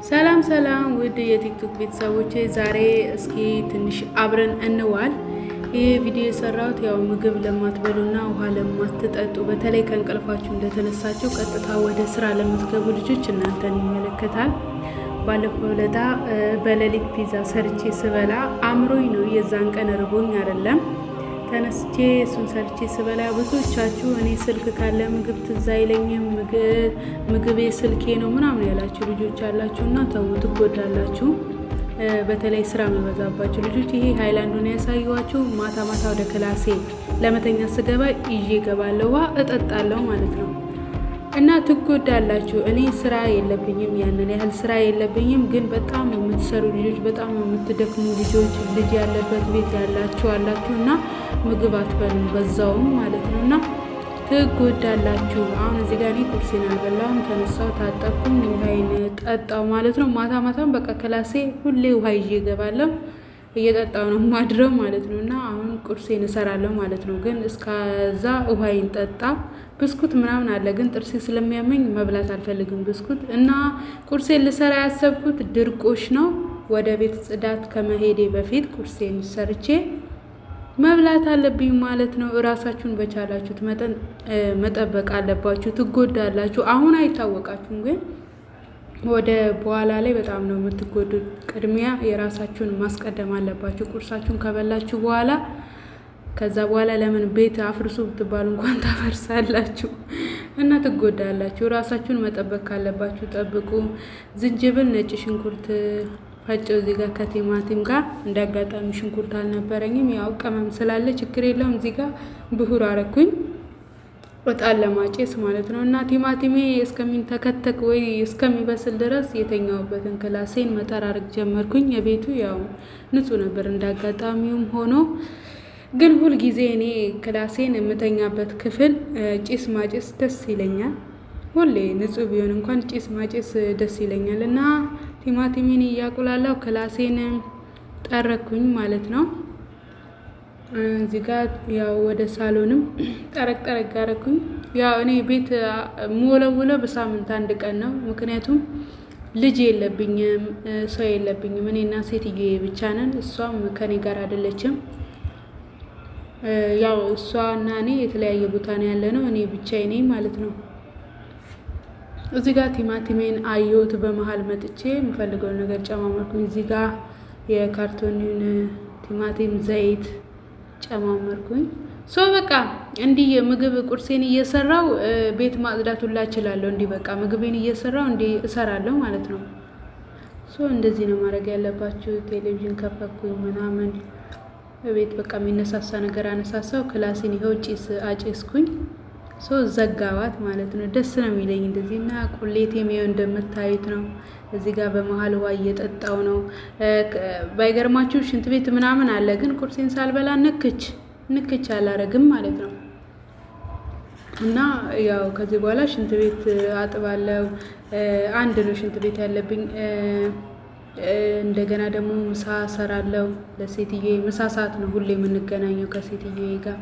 ሰላም ሰላም ውድ የቲክቶክ ቤተሰቦቼ፣ ዛሬ እስኪ ትንሽ አብረን እንዋል። ይህ ቪዲዮ የሰራሁት ያው ምግብ ለማትበሉና ውሃ ለማትጠጡ በተለይ ከእንቅልፋችሁ እንደተነሳችሁ ቀጥታ ወደ ስራ ለምትገቡ ልጆች እናንተን ይመለከታል። ባለፈው ለታ በሌሊት ፒዛ ሰርቼ ስበላ አምሮኝ ነው፣ የዛን ቀን ርቦኝ አይደለም። ተነስቼ እሱን ሰርቼ ስበላ ብዙዎቻችሁ እኔ ስልክ ካለ ምግብ ትዝ አይለኝም፣ ምግቤ ስልኬ ነው ምናምን ያላችሁ ልጆች አላችሁ እና ተው፣ ትጎዳላችሁ። በተለይ ስራ የሚበዛባችሁ ልጆች ይሄ ሃይላንዱን ያሳየኋችሁ። ማታ ማታ ወደ ክላሴ ለመተኛ ስገባ ይዤ እገባለሁ፣ ውሃ እጠጣለሁ ማለት ነው እና ትጎዳላችሁ። እኔ ስራ የለብኝም፣ ያንን ያህል ስራ የለብኝም። ግን በጣም የምትሰሩ ልጆች፣ በጣም የምትደክሙ ልጆች፣ ልጅ ያለበት ቤት ያላችሁ አላችሁ እና ምግብ አትበሉም በዛውም ማለት ነው እና ትጎዳላችሁ። አሁን እዚህ ጋር እኔ ቁርሴን አልበላሁም። ተነሳው፣ ታጠብኩኝ፣ ውሃዬን ጠጣው ማለት ነው። ማታ ማታም በቃ ክላሴ ሁሌ ውሃ ይዤ እገባለሁ፣ እየጠጣው ነው ማድረው ማለት ነው። እና አሁን ቁርሴን እሰራለሁ ማለት ነው። ግን እስከዛ ውሃዬን ጠጣ። ብስኩት ምናምን አለ፣ ግን ጥርሴ ስለሚያመኝ መብላት አልፈልግም ብስኩት። እና ቁርሴን ልሰራ ያሰብኩት ድርቆሽ ነው። ወደ ቤት ጽዳት ከመሄዴ በፊት ቁርሴን ሰርቼ መብላት አለብኝ ማለት ነው። እራሳችሁን በቻላችሁት መጠን መጠበቅ አለባችሁ። ትጎዳላችሁ። አሁን አይታወቃችሁም፣ ግን ወደ በኋላ ላይ በጣም ነው የምትጎዱት። ቅድሚያ የራሳችሁን ማስቀደም አለባችሁ። ቁርሳችሁን ከበላችሁ በኋላ ከዛ በኋላ ለምን ቤት አፍርሱ ብትባሉ እንኳን ታፈርሳላችሁ እና ትጎዳላችሁ። ራሳችሁን መጠበቅ ካለባችሁ ጠብቁ። ዝንጅብል፣ ነጭ ሽንኩርት ፈጨው እዚህ ጋር ከቲማቲም ጋር። እንደ አጋጣሚ ሽንኩርት አልነበረኝም። ያው ቅመም ስላለ ችግር የለውም። እዚህ ጋር ብሁር አረኩኝ እጣን ለማጨስ ማለት ነው። እና ቲማቲሜ እስከሚንተከተክ ወይ እስከሚበስል ድረስ የተኛውበትን ክላሴን መጠራረግ ጀመርኩኝ። የቤቱ ያው ንጹህ ነበር እንደ አጋጣሚውም ሆኖ፣ ግን ሁልጊዜ እኔ ክላሴን የምተኛበት ክፍል ጭስ ማጨስ ደስ ይለኛል። ሁሌ ንጹህ ቢሆን እንኳን ጭስ ማጨስ ደስ ይለኛል። እና ቲማቲሜን እያቁላላው ክላሴን ጠረኩኝ ማለት ነው። እዚህ ጋር ያው ወደ ሳሎንም ጠረቅ ጠረቅ አረኩኝ። ያው እኔ ቤት የምወለውለው በሳምንት አንድ ቀን ነው። ምክንያቱም ልጅ የለብኝም፣ ሰው የለብኝም። እኔና ሴትዬ ብቻ ነን። እሷም ከኔ ጋር አይደለችም። ያው እሷ እና እኔ የተለያየ ቦታ ነው ያለ ነው። እኔ ብቻዬን ነኝ ማለት ነው። እዚህ ጋር ቲማቲሜን አየሁት። በመሀል መጥቼ የምፈልገውን ነገር ጨማመርኩኝ። እዚህ ጋር የካርቶኒውን ቲማቲም ዘይት ጨማመርኩኝ። So በቃ እንዲህ ምግብ ቁርሴን እየሰራው ቤት ማጽዳት ሁላ እችላለሁ። እንዲህ በቃ ምግቤን እየሰራው እንዲህ እሰራለሁ ማለት ነው። So እንደዚህ ነው ማድረግ ያለባችሁ። ቴሌቪዥን ከፈኩኝ ምናምን ቤት በቃ የሚነሳሳ ነገር አነሳሳው። ክላሴን ይኸው ጭስ አጭስኩኝ። So ዘጋዋት ማለት ነው። ደስ ነው የሚለኝ እንደዚህ እና ቁሌት የሚየው እንደምታዩት ነው። እዚህ ጋር በመሀል ውሃ እየጠጣው ነው። ባይገርማችሁ ሽንት ቤት ምናምን አለ፣ ግን ቁርሴን ሳልበላ ንክች ንክች አላረግም ማለት ነው። እና ያው ከዚህ በኋላ ሽንት ቤት አጥባለው። አንድ ነው ሽንት ቤት ያለብኝ። እንደገና ደግሞ ምሳ ሰራለው ለሴትዬ። ምሳ ሰዓት ነው ሁሌ የምንገናኘው ከሴትዬ ጋር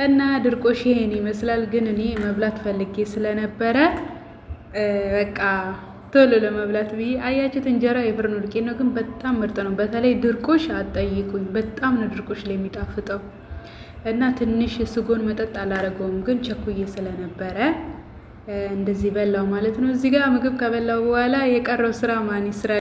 እና ድርቆሽ ይሄን ይመስላል። ግን እኔ መብላት ፈልጌ ስለነበረ በቃ ቶሎ ለመብላት ብዬ አያችሁት። እንጀራ የፍርኖ ዱቄት ነው፣ ግን በጣም ምርጥ ነው። በተለይ ድርቆሽ አትጠይቁኝ፣ በጣም ነው ድርቆሽ ላይ የሚጣፍጠው። እና ትንሽ ስጎን መጠጥ አላረገውም፣ ግን ቸኩዬ ስለነበረ እንደዚህ በላው ማለት ነው። እዚህ ጋር ምግብ ከበላው በኋላ የቀረው ስራ ማን ይስራ?